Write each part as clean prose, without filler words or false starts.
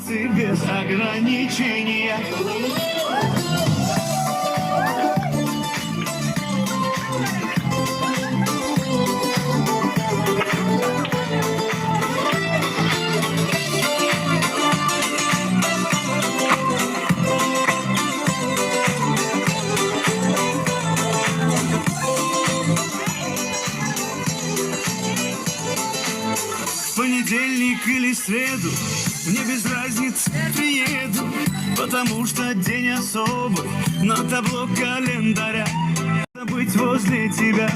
Танцы без ограничения. В понедельник или среду, мне без разницы, приеду, потому что день особый на табло календаря. Быть возле тебя,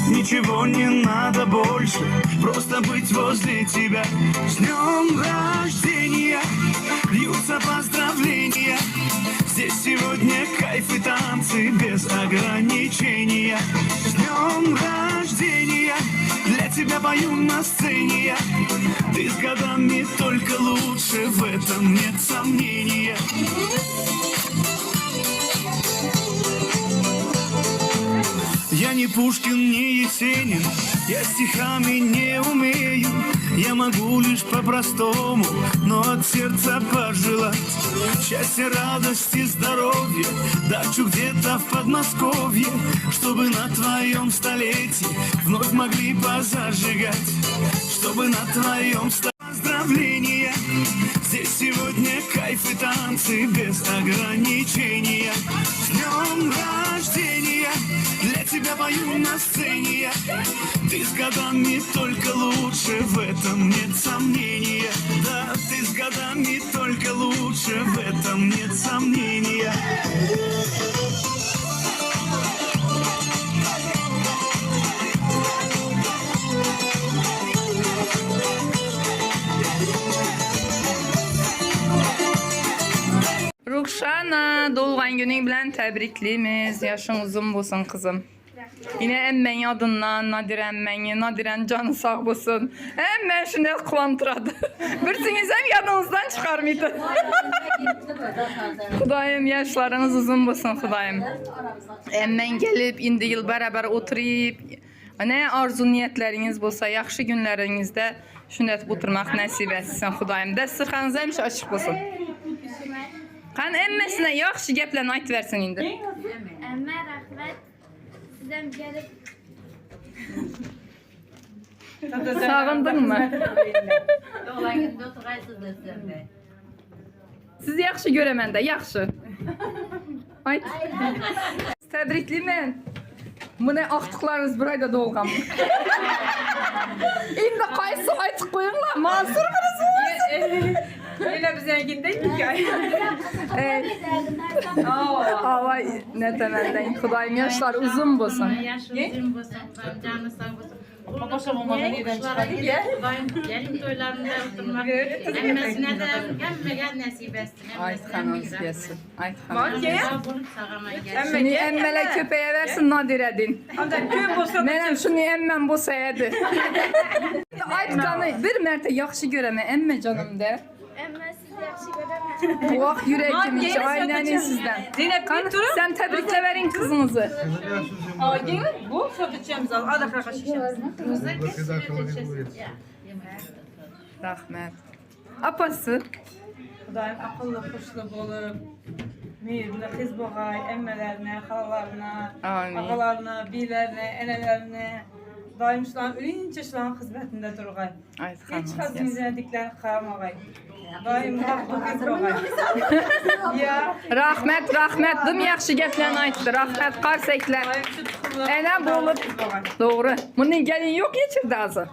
ничего не надо больше, просто быть возле тебя. С днем рождения, льются поздравления. Здесь сегодня кайф и танцы без ограничения. С днем рождения, для тебя пою на сцене я. Ты с годами только лучше, в этом нет сомнения. Я не Пушкин, не Есенин, я стихами не умею. Я могу лишь по-простому, но от сердца пожелать счастья, радости, здоровья, дачу где-то в Подмосковье, чтобы на твоем столетии вновь могли позажигать, чтобы на твоем столе поздравления. Здесь сегодня кайф и танцы без ограничения. С днем рождения, для тебя пою на сцене я. Ты с годами только лучше, в этом нет сомнения. Да, ты с годами только лучше, в этом нет сомнения. Ruxshana, doğulan günün bilan təbrikliymiz. Yaşın uzun olsun kızım. Yine əmmənin adından Nadir əmməni, Nadirənin canı sağ olsun. Əmmən şunu quvandıradı. Birsiniz hem yadınızdan çıxarmaydı. Xudayım yaşlarınız uzun olsun Xudayım. Əmmən gəlib indi yıl bərabər oturub nə arzu niyyətləriniz bolsa, yaxşı günlərinizdə şunu etib oturmaq nəsib etsin Xudayım. Dəstərxanınız həmişə açıq olsun. Qani əmməsinə yaxşı gəplərni ayt versin indi. Əmmə rəhmət. Sizdən gəlib Sağındın mı? Doğulan günde oturgaysız da sen de. Sizi yaxşı görəmən də, yaxşı. Ayt. Təbrikliyəm. Bunu axtıqlarınız bir ayda doğulğan. İndi qaysı aytıq qoyunlar, Mansur birisi. Öyle biz zengin ki. Avay nə təməndən. Xudayım yaşlar uzun olsun. Yaşı uzun olsun, canı sağ olsun. Başa olmadan yerden çıkardık ya. Gelin toylarında oturmak. Emmesine de emmege nasip etsin. Aytxanınız gəlsin. Aytxanınız. Sağ olup sağaman gelsin. Şunu əmmələ köpəyə versin Nadirədin. Amca köy bolsa Mənəm şunu əmməm bu sayədir. Aytqanı bir mərtə yaxşı görəmə əmmə canım de. əmmə sizi yaxşı görəməm. Vah yürəkim içi aynənin sizdən. Zeynep bir Qani, turun. sən təbriklə verin kızınızı. Gelin bu satacağımız al. Al da şişemiz. Rahmet. Apası. Xudayım akıllı xuşlu olub. Mehirli kız boğay, əmmələrinə, xalalarına, Amin. ağalarına, biylərinə, ənələrinə. Daim şuların, ölüncə şuların xidmətində durğay. Heç Aytxanınız xas gəlsin. incədiklərini xaramağay. Daim haqlı kız boğay. Ya. Rahmet, rahmet. Dım yaxşı gəplərini aytdı. Rahmet, qarsəklər. Daim şu tuxumları Ənə bolub. Boğay. Doğru. Bunun gəlin yox geçirdi azı.